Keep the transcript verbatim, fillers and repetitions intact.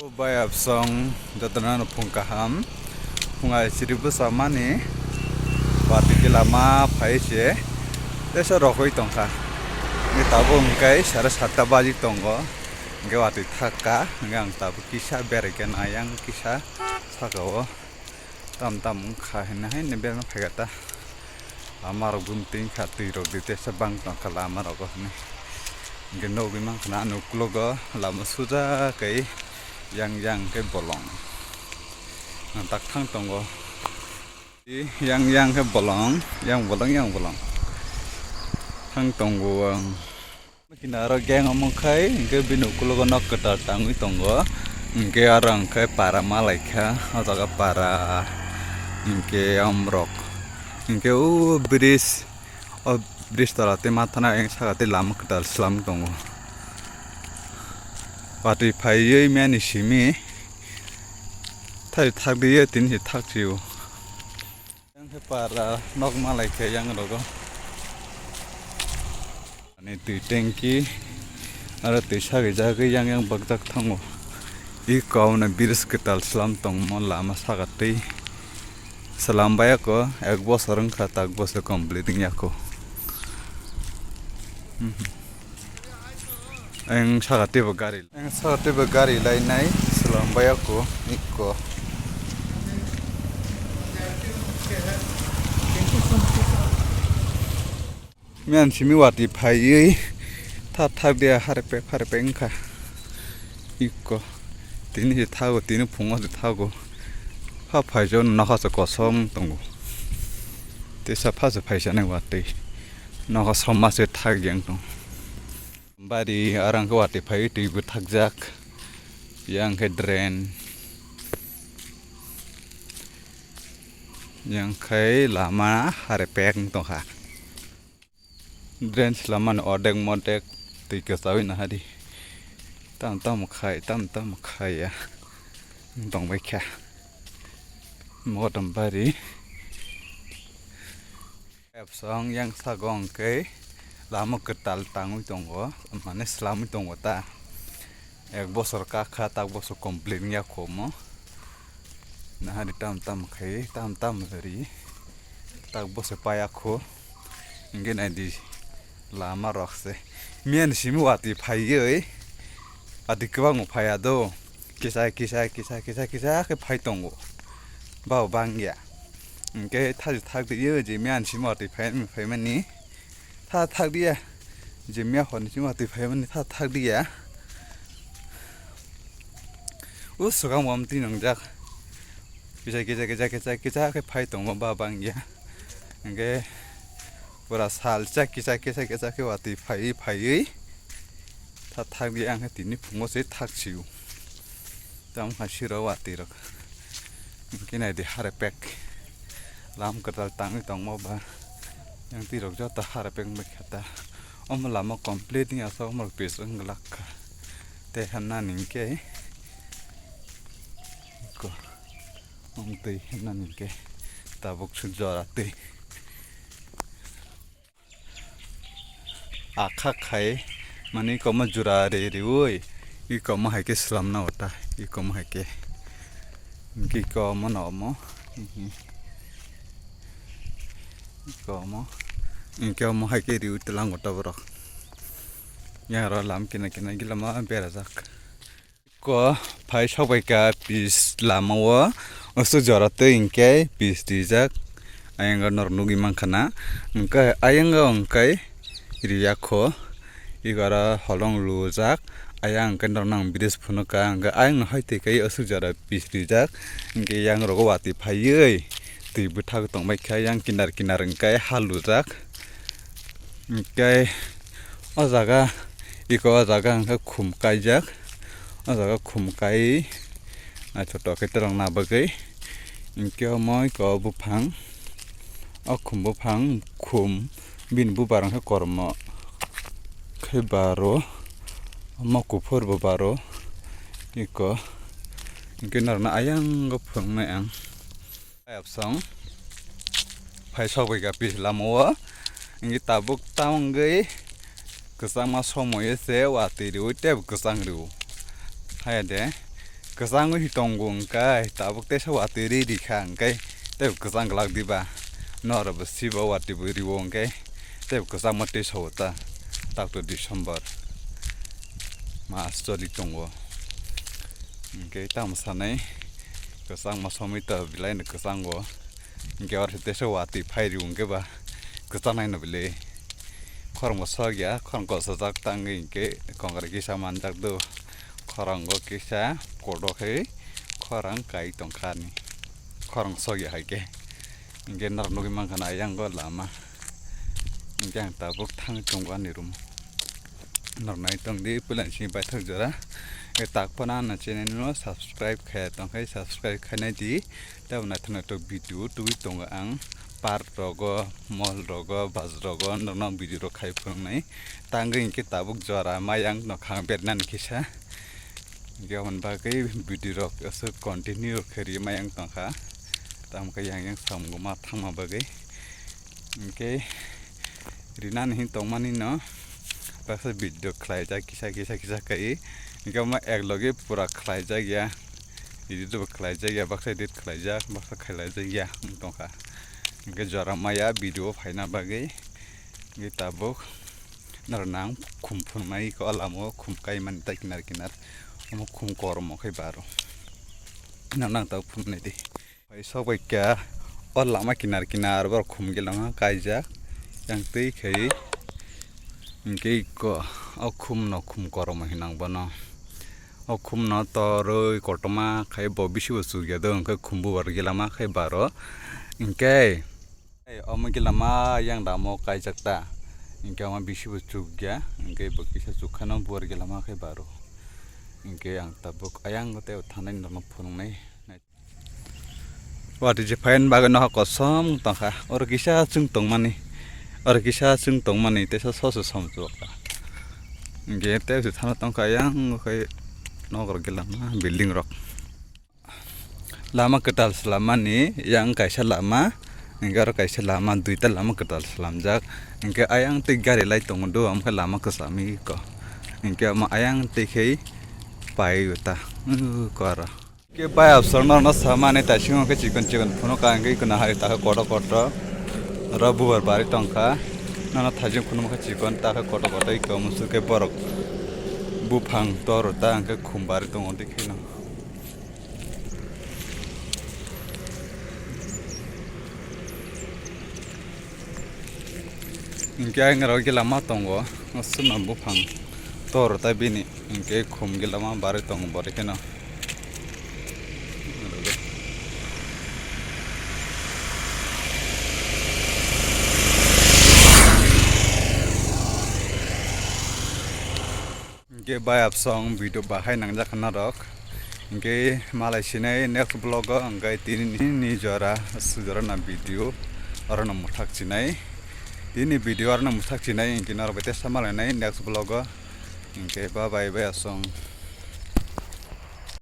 Bai absong jotono no phung kaham. Phung ai chiri bwsa mani. Watwi khe lama phai se. Teisa rogwi tongkha. Nge tabuk hwnkhe sare satta baji tongo. Hwnkhe watwi thakka. Hwnkhe ang tabuk kisa berai khe nai yang kisa saka o. Tam tam wngkha hwnwi haino berma phaikha ta. Lama rok gun tin kha, twi rok di tesa bang tong kha lama rogo hwnwi. Hwnkhe nugwi mankha na ani uklogo lama suja kai yang yang khe bolong. Ang tak thang tongo. Yang yang khe bolong, yang bolong, yang bolong. Thang tongo ang. Kinaro gang omo khai, hwnkhe bini ukulogo nok kwtal tangwi tongo. Hwnkhe aro hwnkhe para malaikha, o jaga para hwnkhe amrok. Hwnkhe o bridge, o bridge tola tei mathana ayang saka tei lama kwtal swlam tongo. Watwi phaiwi mani simi thai thakdiyo tini se thaksio. Yang khe para nok malaikha yang rogo. Ani twi tanki aro twi sagwi jagwi yang yang bakjak thango. I kauna bridge kwtal swlam tongmo lama saka twi swlam bai ako ek bosor wngkha tak bosor complete wngya kho. Mhm. Ang saka teibo gari, ang saka teibo gari lainai swlam bai ako ikko. Miyan simi watwi phaiwi thak thak dia harpek harpek wngkha ikko. Tini se thago, tini phungo se thago. Pha phaijak nokha se kosom tongo. Teisa pha se phaisanai watwi. Nokha somma se thak yang tong. Bari aro hwnkhe watwi phaiwi twi bwthakjak. Yang khe drain. Yang khe lama harpek wng tongkha. Drain swlamani ordek modek twi kwchawi nahadi. Tam tam khai, tam tam khaiya. Wng tongbaikha. Motom bari. Absong yang sago hwnkhe lama kwtal tangwi tongo, mane swlamwi tongo ta. Ek bosor kakha, tak bosor complete wngya kho omo. Nahari tam tam khai, tam tam ri, tak bosor paya kho. Hwnkhe naidi lama rok se. Miyan simi watwi phaiwi, watwi kwbangma phaiya do. Kisa, kisa, kisa, kisa, kisa khe phai tongo. Ba bangya. Hwnkhe thaji thak di, je miyan simi watwi phai, phaimani. Tha thak diya. Je miya horni simi watwi phaimani tha thak diya. O swkang bo amtwi nwngjak. Kisa, kisa, kisa, kisa, kisa khe phai tongo ba bangya. Hwnkhe pura salsa kisa, kisa, kisa khe watwi phaiwi, phaiwi. Tha thak diya, ang khe tini phungo se thak sio. Tamo kha siro watwi rok. Hwnkhe naidi harpek. Lam kwtal tangwi tongma ba. Yang twi rok joto harpek wngwi kha ta. Omo lama complete wngya sa omo rok pis wng glak kha. Tei hwnna ni hwnkhe. Ko. Omo twi hwnna ni hwnkhe. Tabuk su jora twi. Akha khai mani komo jura re riwi, i komo hai khe swlamna ota, i komo hai khe. Hwnkhe komo no omo. I komo. Hwnkhe omo hai khe riwi twlang ota borok. Yang ro lam kina kina gila ma berajak. Ko phai sokbai ka pis lama o, aswk jora twi hwnkhe pis rijak. Ayang o norok nugwi mankha na. Hwnkhe ayang o hwnkhe riya kho. Ego aro holong lujak. Ayang hwnkhe norok nang bridge phunukha. Hwnkhe ayang no hai twi kai aswk jora pis rijak. Hwnkhe yang rogo watwi phaiwi twi bwthak tongbai kha. Yang kinar kinar hwnkhe ha lujak. Hwnkhe o jaga, eko o jaga hwnkhe khum kaijak. O jaga khum kai, naithotok khe twrwngna bagwi. Hwnkhe omo eko buphang, o khum buphang, khum bini bubar hwnkhe kormo khe baro, omo kuphur bo baro. Eko hwnkhe norokno ayang o phwrwngnai ang. Ayapsong phai sokbai ka pis lama o. Hwnkhe tabuk tamo wngwi kwchangma somoio se watwi riui teibo kwchang rio. Haya de. Kwchangwi tongo hwnkhe tabuk teisa watwi ri rikha hwnkhe tei kwchang glak diba. Norokbo sibo watwi bo rio hwnkhe tei kwchangma tei sao ta. Takto December mas choli tongo. Hwnkhe tamo sanai kwchangma somoi ta belai no kwchango. Hwnkhe oro se teisa watwi phai rio hwnkhe ba kwchanai no belai. Khorang bo sok ya, khorang kosajak tangwi hwnkhe kongrai kisa manjak do. Khorang o kisa kodo khai khorang kai tongkha ni. Khorang sok ya hai khe. Hwnkhe norok nugwi mankha na ayang o lama. Hwnkhe ang tabuk thangwi tongo ani room o. Norok nai tong di, puila ni simi paithak jora. E tak phano ano channel no subscribe khaya tong khai, subscribe khainai di. Tei bo naithok naithok video tubui tongo ang. Park rogo, mall rogo, bazar rogo, norokno video rok khai phunuknai. Tangwi hwnkhe tabuk jora mayang nokha ang bernani kisa. Hwnkhe aboni bagwi video rok aswk continue khe ri mayang tongkha. Tamo khe yang yang samung ma thangma bagwi. Hwnkhe rinani hin tongmani no baksa video khlaijak kisa kisa kisa khai. Hwnkhe omo ek logi pura khlaijak ya. Edit bo khlaijak ya, baksa edit khlaijak, baksa khlaijak ya wng tongkha. Hwnkhe jora maya video phaina bagwi. Hwnkhe tabuk norok nang khum phunuknai khe o lama o khum kaimani tei kinar kinar. Omo khum korom o khai baro. Norok nang tabuk phunuknai di. Bai sok bai kha o lama kinar kinar borok khum gwi lama kaijak. Yang twi khai hwnkhe iko o khum no khum korom hinang bono. O khum no torwi kotorma khai bo bisi bo chukya do hwnkhe khum bubar gwi lama khai baro. Hwnkhe omo gwi lama yang damo kaijak ta. Hwnkhe omo bisi bo chukya hwnkhe bo kisa chukkhano bubar gwi lama khai baro. Hwnkhe ang tabuk ayang tei thangnai norokno phunuknai. Watwi se phaiyani bagwi noha kosom tongkha. Oro kisa chwng tongmani. Oro kisa chwng tongmani teisa soso somchokha. Hwnkhe tei se thana tongkha yang khai nok rok gila building rok. Lama kwtal swlammani yang kaisa lama. Hwnkhe oro kaisa lama duita lama kwtal swlamjak. Hwnkhe ayang tei gari lai tongo do, omo khe lama kwcham iko. Hwnkhe omo ayang tei khai pai ta. Kora. Ke bai absor no no samani ta singo ke chikon chikon phuno ka ngi kuna hari ta koto koto. Ro bubar bari tongkha. Nono thajin phuno khe chikon ta khe koto koto iko musu ke borok. Buphang tor ta ang khe khum bari tongo de kheno. Hwnkhe ang rok gila ma tongo, aswkno buphang tor ta bini, hwnkhe khum gila ma barwi tongo bori kheno. Hwnkhe bai absong video bahai nangjak kha norok. Hwnkhe malai sinai next vlog o hwnkhe tini ni jora sujora na video oro no mwthak chinai. Tini video oro no mwthak chinai hwnkhe norok bai tesa malai nai next vlog o. Hwnkhe bye bye bai absong.